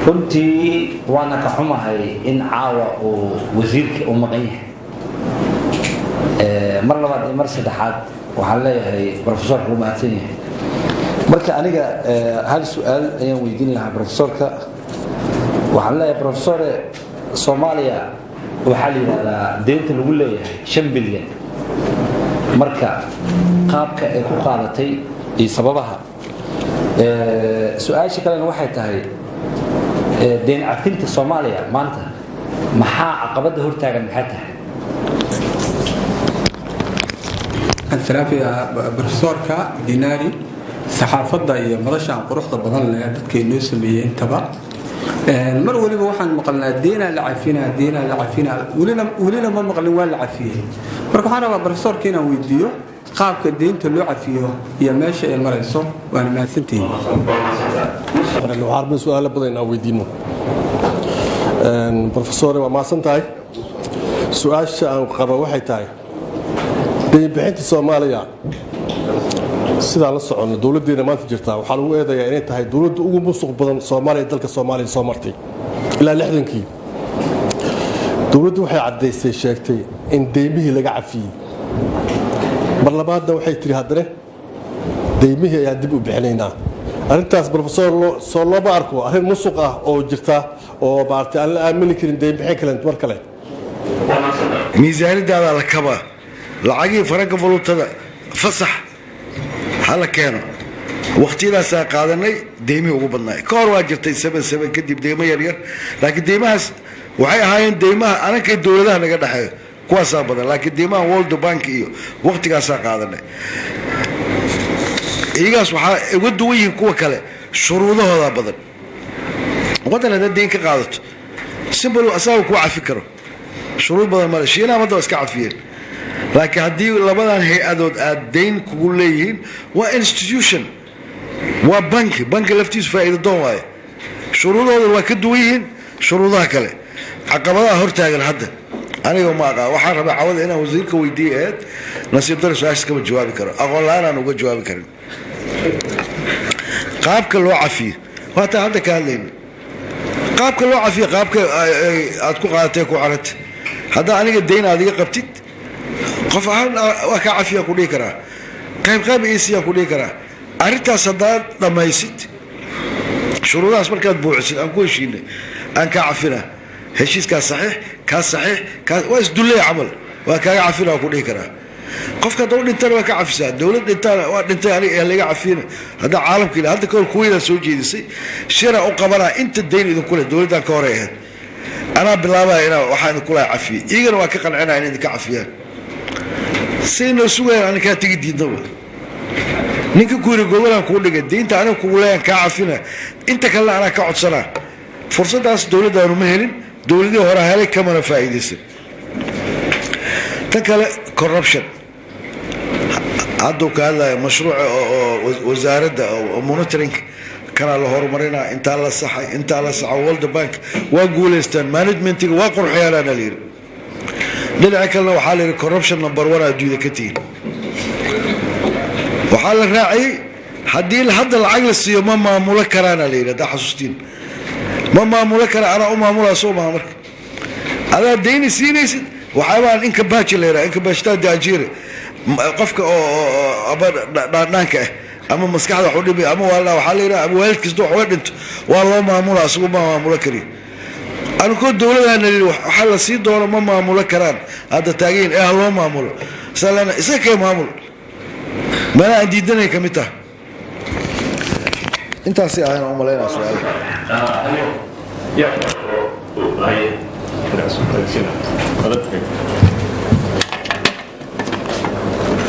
Runtii waana ka xumahay in caawa uu wasiirka u maqan yahay. Mar labaad iyo mar saddexaad waxaan leeyahay profesorka wuu mahadsan yahay. Marka aniga hal su-aal ayaan weydiin lahaa profesorka. Waxaan leeyahay, profesore, Soomaaliya waxaa la yidhahdaa deynta lagu leeyahay 5 bilyan. Marka qaabka ay ku qaadatay iyo sababaha. Su-aasha kalena waxay tahay, deyn cafinta Soomaaliya maanta maxaa caqabadda hortaagan, maxay tahay? Salaafiya profesoorka Dinaari, saxaafadda iyo madashaan quruxda badan leh dadkay noo sameeyey. Intaba mar waliba waxaan maqalnaa deenaa la cafinaa, deenaa la cafinaa, welina ma maqlin waa la cafiyey. Marka waxaan rabaa profesoorka inaan weydiiyo qaabka deynta loo cafiyo iyo meesha ay marayso. Waana mahadsantihiin. Waxaan rabnay su-aalo badan inaan weydiino. Profesore, waa mahadsan tahay. Su-aasha aan qaba waxay tahay deynbixinta Soomaaliya. Sidaan la soconno, dowladdeena maanta jirtaa waxaa lagu eedayaa inay tahay dowladda ugu musuq badan Soomaaliya, dalka Soomaaliya soo martay ilaa 60-kii. Dowladdu waxay caddaysay, sheegtay in deymihii laga cafiyey. Mar labaadna waxay tihi haddana deymihii ayaan dib u bixinaynaa. Arrintaas, profesor, soo looma arko arrin musuq ah oo jirta oo maaragtay aan la aamini karin deynbixin kale mar kale? Miisaanidaadaa la kabaa, lacagihii faranka valuutada fasax hala keeno. Waqtiyadaasaa qaadanay deymihii ugu badnaay. Ka hor waa jirtay 77 kadib deymo yaryar, laakiin deymahaas waxay ahaayeen deymaha anankay dowladaha naga dhexeeyo, kuwaasaa badan. Laakiin deymaha World Bank iyo waqtigaasaa qaadanay, iyagaas waxaa uga duwan yihiin kuwa kale, shuruudahoodaa badan. Waddan haddaad deyn ka qaadato, simple, asaga kuu cafi karo, shuruud badan male. Shiinaha madda waa iska cafiyeen. Laakiin haddii labadan hay-adood aad dayn kugu leeyihiin, waa institution, waa banki, banki laftiisu faa'iido doon waaye. Shuruudahooda waa ka duwan yihiin shuruudaha kale. Caqabadaha hortaagan hadda aniga ma aqaan. Waxaan rabaa cawada inaan wasiirka weydiiye aheyd. Nasiib dare, su-aashaas kama jawaabi karo, aqoon la-aan aan uga jawaabi karin. Qaabka loo cafiyo waataa hadda ka hadlayna. Qaabka loo cafiyo, qaabka aad ku qaadatay ku carata. Haddaa aniga dayn aad iga qabtid, qof ahaan waa kaa cafiyaa ku dhihi karaa, qayb qayb iisiyaa ku dhihi karaa. Arrintaas haddaad dhammaysid, shuruudahaas markaad buuxisid, aan ku heshiinay, aan kaa cafina, heshiiskaa saxiix, kaa saxiix, kaa waa isdulley camal, waa kaaga cafina waa ku dhihi karaa. Qofka haddau dhintana waa ka cafisaa. Dowlad dhintaana waa dhintay, aniga laga cafiyana. Haddaa caalamka ila hadda kahor Kuweydaa soo jeedisay, shira u qabanaa inta dayn idinku leh dowladdan ka horay ahayd. Anaa bilaabaya inaa waxaa idinku laha cafiyey, iyagana waa ka qancinaya in idinka cafiyaan. Say noo sugayaan, ani kaa tegi diidnaba. Ninka ku yidhi gogolaan kuu dhigay, deynta aniga kugu leeyan kaa cafina, inta kalena anaa ka codsanaa. Fursaddaas dowladdaanu ma helin, dowladihii hore helay, kamana faa'iidaysan. Tan kale, corruption hadduu ka hadlaya mashruuca oo wasaaradda oo monitoring kanaa la horumarinaa, intaa la saxay, intaa la saxa. World Bank waa guulaystaan, managementiga waa qurxiyaanaana la yidhi. Dhinaca kalena waxaa la yidhi corruption number one adduunyada ka tihin. Waxaa la raaciyey haddii hadda lacag la siiyo ma maamulo karaana la yidhi. Haddaa xasuustiin, ma maamulo kara, anaa u maamulaa soo maha. Marka adaa deyni siinaysid, waxyaabaan incapace la yidhaha, incapacità di agire, qofka oo ama dhaandhaanka ah ama maskaxda wax u dhimay ama waa waxaa la yidhaha ama waalidkiis wax uga dhinto, waa loo maamula, asigu ma maamulo kariyo. Anukoo dowladana yidhi waxaa la sii doono ma maamulo karaan hadda taagayin ee ha loo maamulo salana isaga kee maamul meelaha aan diidanay ka mid taha. Intaasi ahayna u malaynaa su-aalaha. Yeah. Haye.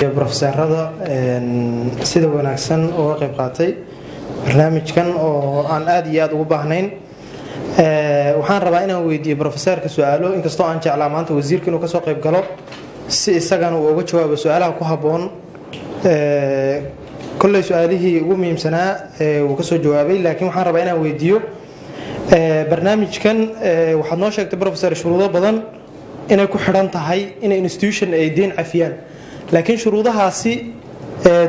Aye. Profesaarada sida wanaagsan uga qayb qaatay barnaamijkan oo aan aad iyo aad ugu baahnayn, waxaan rabaa inaan weydiiyo profesaarka su-aalo, inkastoo aan jeclaa maanta wasiirka inuu kasoo qayb galo si isagana uu uga jawaabo su-aalaha ku habboon. Kolley su-aalihii ugu muhiimsanaa wuu kasoo jawaabay, laakiin waxaan rabaa inaan weydiiyo barnaamijkan. Waxaad noo sheegtay, professor, shuruudo badan inay ku xidhan tahay inay institution ay deyn cafiyaan, laakiin shuruudahaasi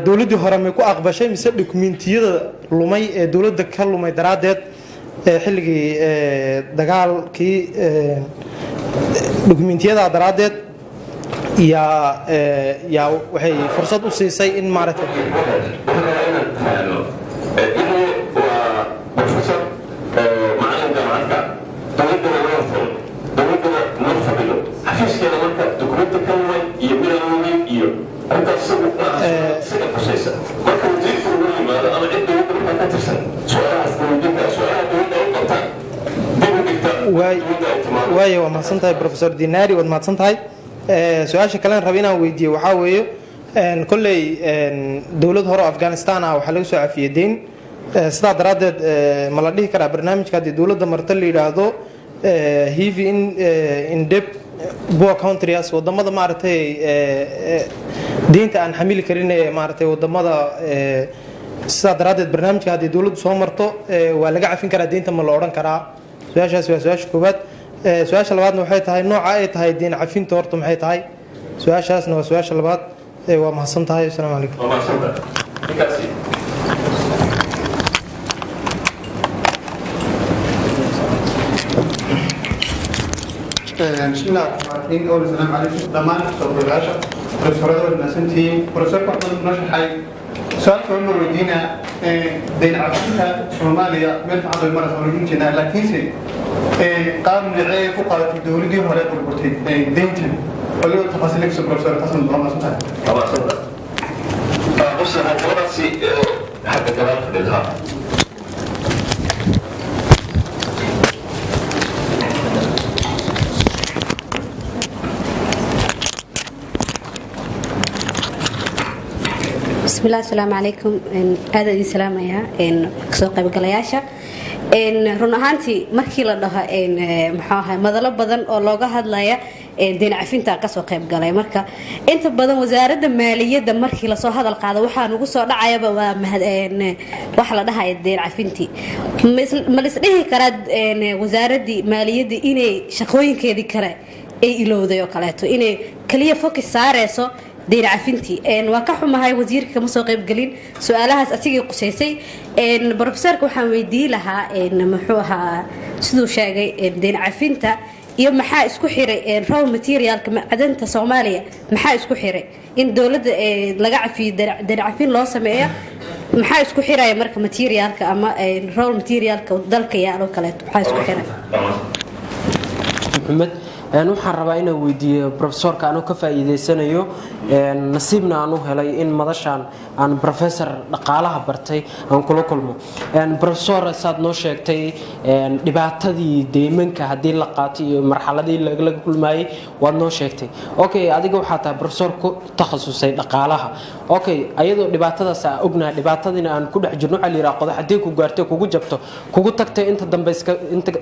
dowladdii hore may ku aqbashay, mise dokumentiyada lumay ee dowladda ka lumay daraaddeed Xilligii dagaalkii dukumentiyada daraaddeed yaa waxay fursad u siisay in maaragtay. Waa professor, macalin jaamacadka, dowladdana loo furo, dowladdana loo fadhiyo xafiiskeeda. Marka dukumenti ka lumay iyo mida lumay iyo arrintaas isagu isaga khusaysa. Marka wasiirku ugu yimaado ama cid dowladda markaa ka tirsan, su-aalahaas dowladda, su-aalaha dowladda ay qabtaan dib u dhigta dowladda ay timaado. Waayo, waa mahadsan tahay, Professor Dinari, waad mahadsan tahay. Su-aasha kalen raba inaan weydiiyo waxaa weeye, kolley dowlad hore oo Afghanistan ah waxaa laga soo cafiyey deyn. Sidaa daraaddeed ma la dhihi karaa barnaamijka haddii dowladda marta la yidhaahdo heavy in debt poor countries, wadamada maaragtay deynta aan xamili karin ee maaragtay wadamada, sidaa daraaddeed barnaamijka haddii dowladdu soo marto waa laga cafin karaa deynta, ma la odhan karaa? Su-aashaasi waa su-aasha koowaad. Su-aasha labaadna waxay tahay nooca ay tahay deyn cafinta horta maxay tahay? Su-aashaasna waa su-aasha labaad. Waa mahadsan tahay, asalaamu calaykum. Waa mahadsantahay ninkaasi. بسم الله الرحمن الرحيم. أول السلام عليكم dhammaan kasoo profesorada, waad mahadsantihiin. Profesorka waxaan noo sharxay. Su-aalka waxaan weydiinaa, deyn cafinta Soomaaliya meel fiican bay maraysa waan jeednaa, laakiinse qaab nocee ku qaadatay dowladdii hore burburtay deyntan waliba tafaasiil kasoo profesor taasna? Waa mahadsantahay. Waa mahadsantahay. Qofsa gabadhaasi xagga gadaal fadhidaa. Bismillaah, asalaamu calaykum. Aad idin salaamayaa kasoo qaybgalayaasha. Run ahaantii markii la dhaho muxuu ahay madalo badan oo looga hadlaya deyn cafinta kasoo qaybgalay, marka inta badan wasaaradda maaliyadda markii lasoo hadal qaado waxaa nugu soo dhacayaba waa waxa la dhahaya deyn cafintii. Ma la isdhihi karaa wasaaraddii maaliyadda inay shaqooyinkeedii kale ay ilowday oo kaleeto, inay kaliya focus saareyso deyn cafintii? Waa ka xumahay wasiirka kama soo qaybgelin, su-aalahaas asigii qusaysay. Profesorka waxaan weydiin lahaa, muxuu ahaa, siduu sheegay deyn cafinta iyo maxaa isku xiray raw materialka macdanta Soomaaliya? Maxaa isku xiray in dowladda laga cafiyo, deyn cafin loo sameeyo? Maxaa isku xiraya marka materialka ama raw materialka dalka yaalo kaleeto? Maxaa isku xiray? Maxamed, waxaan rabaa inaan weydiiyo profesorka, anoo ka faa'iideysanayo nasiibna aan u helay in madashaan aan professor dhaqaalaha bartay aan kula kulmo. Professor, saad noo sheegtay dhibaatadii deymanka haddii la qaato iyo marxaladii laga kulmayay waad noo sheegtay. Okay, adiga waxaa tahay professor ku takhasusay dhaqaalaha. Okay, ayadoo dhibaatadaas aan ognahay, dhibaatadiina aan ku dhex jirno, waxaa la yidhaha qodax haddii ku gaartay, kugu jabto, kugu tagtay, inta dambe iska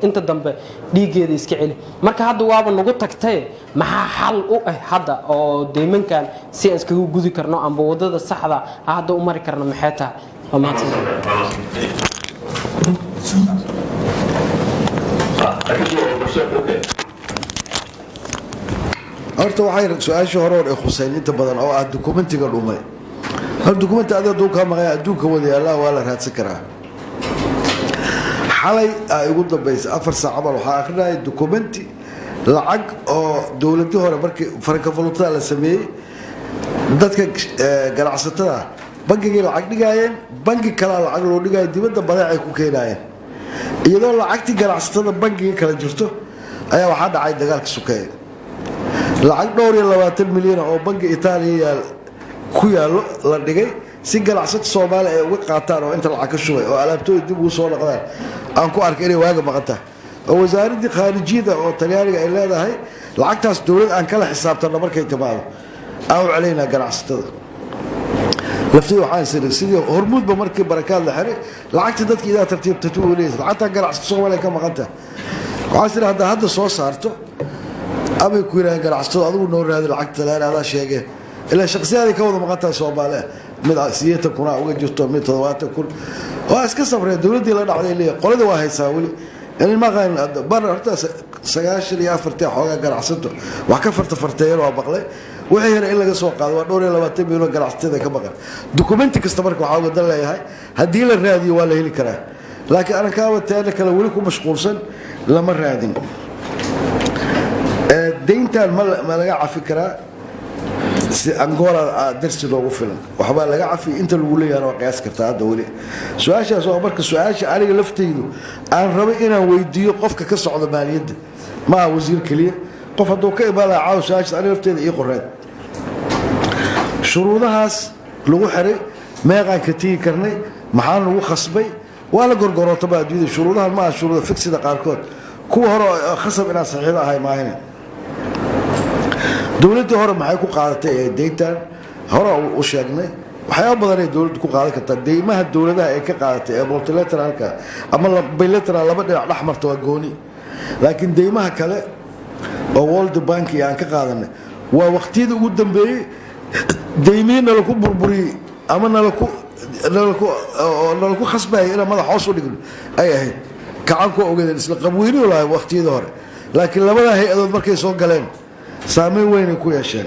inta dambe dhiiggeeda iska celi. Marka hadda waaba nagu tagtay, maxaa xal u ah hadda oo deymankan si aan iskaga gudi karno amba wadada saxda ah hadda u mari karno maxay tahay? Waa mahadsan. Horta waxay su-aashii hore hor ee khuseyn inta badan oo ah dukumentiga dhumay. Hor dukumenti adiga duu kaa maqaya, adduunka wada yaallaa, waa la raadsan karaa. Xalay aa igu dambaysay 4 saac bal waxaa akrinaya dukumenti lacag oo dowladii hore markii farankafalutada la sameeyey, dadka ganacsatada bangigay lacag dhigaayeen, bangi kalaa lacag loo dhigaayo, dibadda badeecay ku keenaayeen. Iyadoo lacagtii ganacsatada bangiga kala jirto ayaa waxaa dhacay dagaalka sukeeye. Lacag dhowr iyo 20 milyan oo bangi Itaaliya yaal ku yaallo la dhigay si ganacsato Soomaaliya ay uga qaataan oo inta lacag ka shubay oo alaabtooda dib ugu soo noqdaan, aan ku arkay inay waaga maqan tahay oo wasaaraddii khaarijiyada oo Talyaaniga ay leedahay lacagtaas dowlad aan kala xisaabtanno markay timaado aan u celaynaa ganacsatada laftii. Waxaan siri sidii Hormuudba markii Barakaad la xiray lacagtii dadka idaa tartiib tartiib u leeyahay, lacagtaa ganacsato Soomaaliya ka maqan tahay. Waxaan siri haddaa hadda soo saarto amay ku yidhaaheen ganacsatada adigu noo raadi lacagta laan adaa sheegeen, ilaa shaqsiyaaday ka wada maqan tahay Soomaaliya, mid 80,000 uga jirto, mid 70,000. Waa iska sabreen, dowladdii la dhacday leeyahay qolada waa haysaa weli yani maqaan bar. Horta 94-tii xoogaa ganacsato wax ka farta farteeyeen waa maqlay. Wixii hore in laga soo qaado waa dhowr iyo 20 milyan oo ganacsatada ka maqan. Dukumenti kasta marka waxaa uga dan leeyahay haddii la raadiyo waa la heli karaa. Laakiin arrinkaaba teena kale weli ku mashquulsan lama raadin. Deyntan ma laga cafi karaa? Si Angola darsi loogu filan, waxbaa laga cafi, inta lagu leeyahana waa qiyaas kartaa. Hadda weli su-aashaas waa marka su-aasha aniga laftaydu aan rabo inaan weydiiyo qofka ka socda maaliyadda. Ma aha wasiir keliya, qof hadduu ka imaan lahaa caawa, su-aashaas aniga lafteeda ii qoreed. Shuruudahaas lagu xiray meeqaan ka tigi karnay? Maxaa lagu khasbay? Waa la gorgorootaba adduunyada. Shuruudahan ma aha shuruuda fiksida, qaarkood kuwa hore oo khasab inaan saxiixdo ahay maahine. Dowladdii hore maxay ku qaadatay ee deyntan? Hore u sheegnay, waxyaaba badan ay dowladdu ku qaadan kartaa. Deymaha dowladaha ay ka qaadatay ee multilateralka ama bilateral, laba dhinac dhex marta, waa gooni. Laakiin deymaha kale oo World Bank iyo aan ka qaadanay waa waqtiyadii ugu dambeeyey, deymihii nalaku burburiyey ama nalaku khasbayay inaan madax hoos u dhigno ay ahayd. Gacan ku ogeedeen isla qabweynuhu lahay waqtiyadii hore. Laakiin labadaa hay-adood markay soo galeen, saameyn weynay ku yeesheen.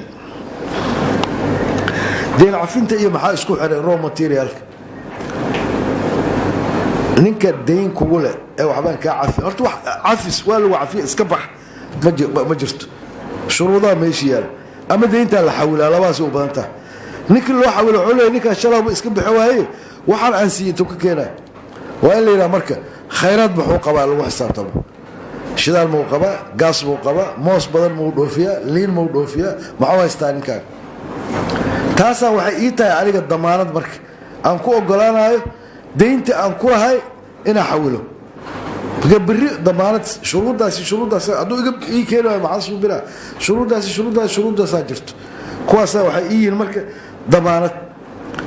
Deen cafinta iyo maxaa isku xiray raw materialka? Ninka dayn kugu leh ee waxbaan kaa cafi, horta wax cafis waa lagu cafiya iska bax ma jirto. Shuruudaha meesha yaal ama deyntaa la xawilaa, labadaas u badan tahay. Ninkii loo xawilo wuxuu leeyahy, ninkaan shalawba iska bixi waaye, waxaan aan siiyey intuu ka keenaya? Waa in la yidhaha marka khayraad muxuu qabaa lagu xisaabtamo. Shidaal muu qabaa? Gaas muu qabaa? Moos badan muu dhoofiyaa? Liin muu dhoofiyaa? Maxuu haystaa ninkaan? Taasaa waxay ii tahay aniga damaanad marka aan ku ogolaanayo deynta aan ku lahay inaan xawilo. Marka berri damaanad shuruuddaasi shuruuddaasi hadduu iga ii keeni waayo, maxaa suubinaa? Shuruuddaasi shuruuddaasi shuruuddaasaa jirto, kuwaasaa waxay ii yihiin marka damaanad.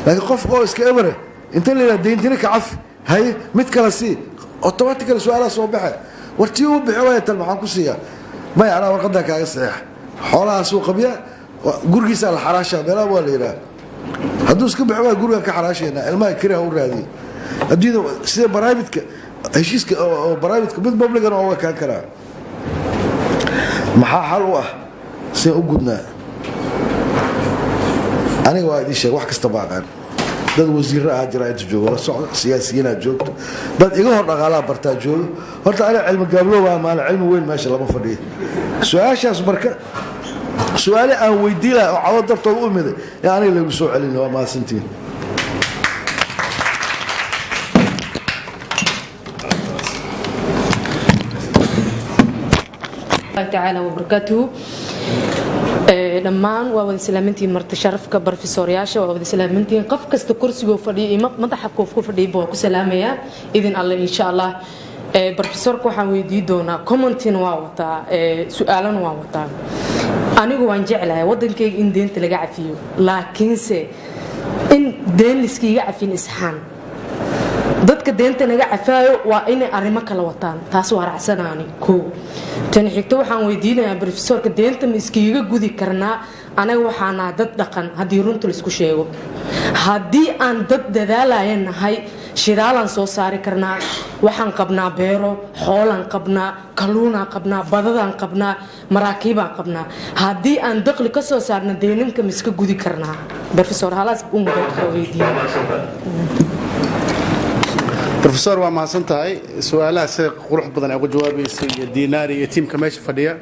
Laakiin qof oo iska ebere inta la yidhaha deyntina ka cafi, haye, mid kale sii, automatically su-aalaha soo baxe: war tii uu bixi waaya, tan maxaan ku siiyaa? Maya, anaa warqadan kaaga saxiixa. Xoolahaasuu qabyaa, gurigiisaa la xaraashaa, meelaha waa la yidhaha hadduu iska bixi waaya gurigaan ka xaraashaynaa, ilmaha kariha u raadiyay. Adduunyada sida privateka heshiiska oo privateka mid publicana waa ekaan karaa. Maxaa xal u ah sidaan u gudnaa? Aniga waa idiin sheeg, wax kasta ma aqaan. Dad wasiirro ahaa jira inta joogo, la socda, siyaasiyiinaa joogto, dad iga hor dhaqaalaha bartaa joogo. Horta aniga cilmi gaablooba maalin cilmi weyn meesha lama fadhiyo. Su-aashaas marka su-aale aan weydiin lahay oo cado dartood u imiday ee aniga laygu soo celin. Waa mahadsantihiin. Tacaala wabarakaatuhu. Dhammaan waa wada salaamantihiin, marti sharafka, barofesooryaasha waa wada salaamantihiin. Qof kasta kursigoo fadhiyo iyo madaxa koof ku fadhiyaba waa ku salaamayaa idin alle, insha Allah. Barofesoorka waxaan weydiin doonaa, commentina waa wataa, su-aalana waa wataa. Anigu waan jeclahay wadankayga in deenta laga cafiyo, laakiinse in deen liskiiga cafin isxaan dadka deenta naga cafaayo waa inay arrimo kala wataan. Taas waa raacsanaani. Koo tan xigto waxaan weydiinayaa brofesoorka: deenta ma iskiiga gudi karnaa? Anaga waxaanaa dad dhaqan, haddii runta laisku sheego, haddii aan dad dadaalaya nahay, shidaalaan soo saari karnaa. Waxaan qabnaa beero, xoolaan qabnaa, kalluunaan qabnaa, badadaan qabnaa, maraakiibaan qabnaa. Haddii aan daqli ka soo saarna, deenanka ma iska gudi karnaa? Brofesor, halaas unba weydiiya. Professor, waa mahadsan tahay su-aalaha sida qurux badan ay uga jawaabaysay iyo Diinaari iyo tiimka meesha fadhiya.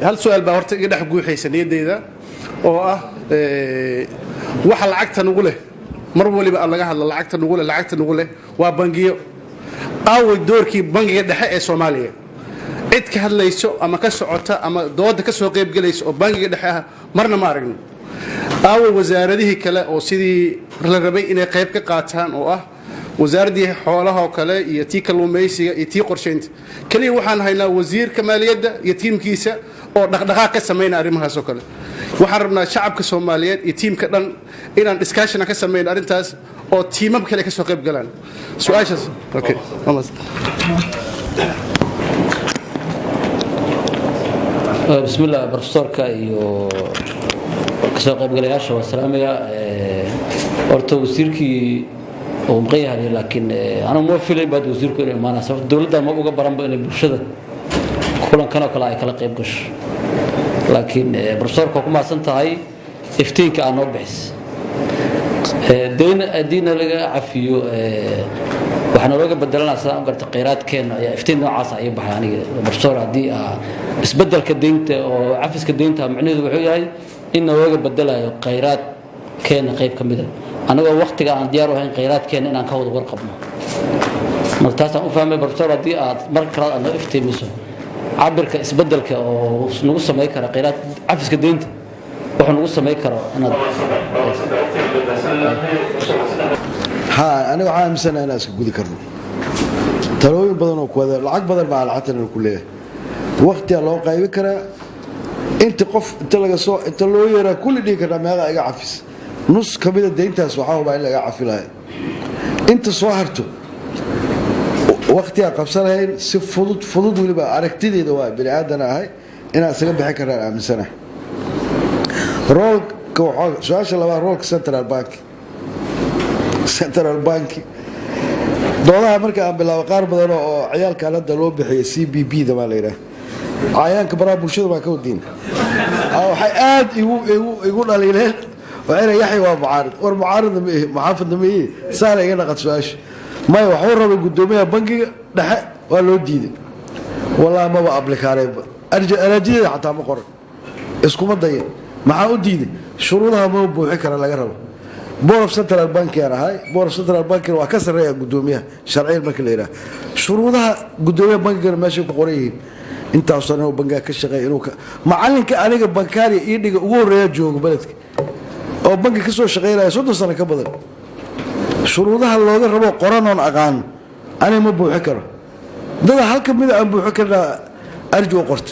Hal su-aal baa horta iga dhex guuxaysa niyaddayda oo ah waxa lacagta nugu leh. Mar waliba aan laga hadla lacagta nugu leh, lacagta nugu leh waa bangiyo. Aaway doorkii bangiga dhexe ee Soomaaliya? Cid ka hadlayso ama ka socota ama dooda ka soo qaybgelaysa oo bangiga dhexe ah marna ma aragno. Aaway wasaaradihii kale oo sidii la rabay inay qayb ka qaataan, oo ah wasaaraddii xoolaha oo kale iyo tii kalluumaysiga iyo tii qorshaynta? Keliya waxaan haynaa wasiirka maaliyadda iyo tiimkiisa oo dhaqdhaqaaq ka samayna arrimahaas oo kale. Waxaan rabnaa shacabka Soomaaliyeed iyo tiimka dhan inaan discussion ka samayno arrintaas oo tiimam kale ka soo qayb galaan su-aashaas. Okay. Bismillah, brofesoorka iyo kasoo qaybgalayaasha waa salaamaya. Horta wasiirkii uu maqan yahay, laakiin anigu ma filayn baad wasiirku inuu imaanaya, sababta dowladda ma uga baranba inay bulshada kulankan oo kale ay kala qayb gasho. Laakiin brofesoorka waa ku mahadsan tahay iftiinka aad noo bixis. Deyn haddiina laga cafiyo, waxaana looga bedelanaa, sidaan u garta, khayraadkeena ayaa iftiin noocaas ayay baxay aniga. Professor, haddii isbedelka deynta oo cafiska deynta macnaheedu wuxuu yahay in nalooga bedelayo khayraadkeena qayb ka mida, anagoo waktiga aan diyaar u ahayn khayraadkeena inaan ka wada warqabno. Marka taasaan u fahmay. Professor, haddii aad mar kale aad noo iftiimiso cabirka isbedelka oo nagu samayn kara khayraad cafiska deynta wuxuu nagu samayn karo inaad. Ha, aniga waxaan aaminsanahay inaan iska gudi karno. Talooyin badan oo kuwada lacag badan baa lacagtan ku leeyahay, waqtiyaa loo qaybin karaa. Inta qof inta laga soo inta loo yeeraa kulli dhihi karnaa meeqa iga cafis, nus ka mida deyntaas waxaa hubaa in laga cafi lahay. Inta soo harto waqtiyaa qabsanahayn si fudud fudud. Weliba aragtideeda waa bini aadan ahay, inaan isaga bixin karnaan aaminsanahay. Role-ka, su-aasha labaad, role-ka central bank. Doodaha marka aan bilaabo, qaar badan oo ciyaalkan hadda loo bixiyay CBB da baa la yidhaha, cayaanka baraha bulshada baa ka wadiin, waxay aad igu dhaliileen, waxayna Yaxya waa mucaarid. War mucaaridna ma ihi, muxaafidna ma ihi. Saana iga dhaqad su-aasha. Maya, waxuu rabay guddoomiyaha bangiga dhexe, waa loo diiday. Wallahi maba ablikaareenba, araajideeda xataa ma qoran, iskuma dayin. Maxaa u diiday? Shuruudaha ma buuxin kara laga rabo. Board of central bank aan ahay. Board of central bankina waa ka sarreeya guddoomiyaha sharciyan marka la yidhaha. Shuruudaha guddoomiyaha bankigana meeshay ku qoran yihiin, intaasoo inuu bankiga ka shaqeeya, inuu macalinka aniga bankaariya ii dhiga ugu horreeya joogo beledka oo banki ka soo shaqeynaya 30 sano ka badan. Shuruudaha looga rabo qoranoon aqaano aniga ma buuxin karo. Dada halka mida aan buuxin karnaa arji u qorta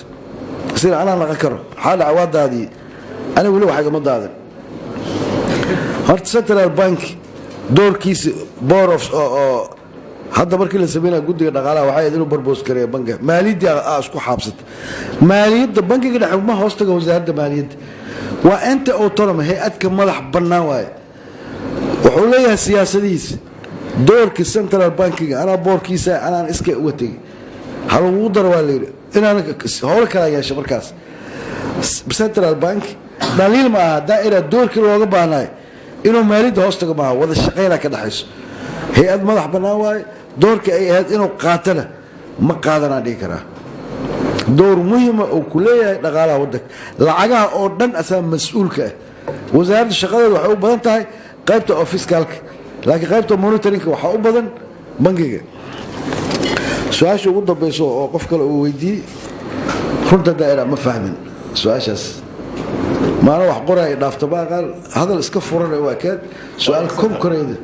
sida anaa naqan karo. Maxaa dhaca? Waa daadiyey. Aniga weli wax igama daadan. Horta central bank doorkiisa, board of oo hadda markii la sameynaya guddiga dhaqaalaha, waxay ahayd inuu propose gareeyo banka maaliyaddii aa isku xaabsata. Maaliyadda bankiga dhexe ma hoostaga wasaaradda maaliyadda, waa ente autonomy, hay-adka madax bannaan waaye. Wuxuu leeyahay siyaasadihiisa. Doorka central bankiga, anaa board-kiisa anaan iska uga tegey, ha lagugu daro waa layidhi, inaan howlo kala yeesho. Markaas central bank dhaliil ma aha daaira. Doorkii looga baahnaay inuu maaliyadda hoos tago maaha, wada shaqaynaa ka dhexayso. Hay-ad madax bannaan waaye. Doorka ay ahayd inuu qaatana ma qaadanaan dhihi karaa. Door muhima oo ku leeyahay dhaqaalaha waddanka, lacagaha oo dhan asaa mas-uulka ah. Wasaaradda shaqadeeda waxay u badan tahay qaybta oo fiscal-ka, laakiin qaybta monitoring-ka waxaa u badan bangiga. Su-aasha ugu dambayso oo qof kale uu weydiiyey, runta daaira ma fahmin su-aashaas. Maalin wax qoraya dhaafta ma aqaan, hadal iska furan waa keen su-aal konkoreyda.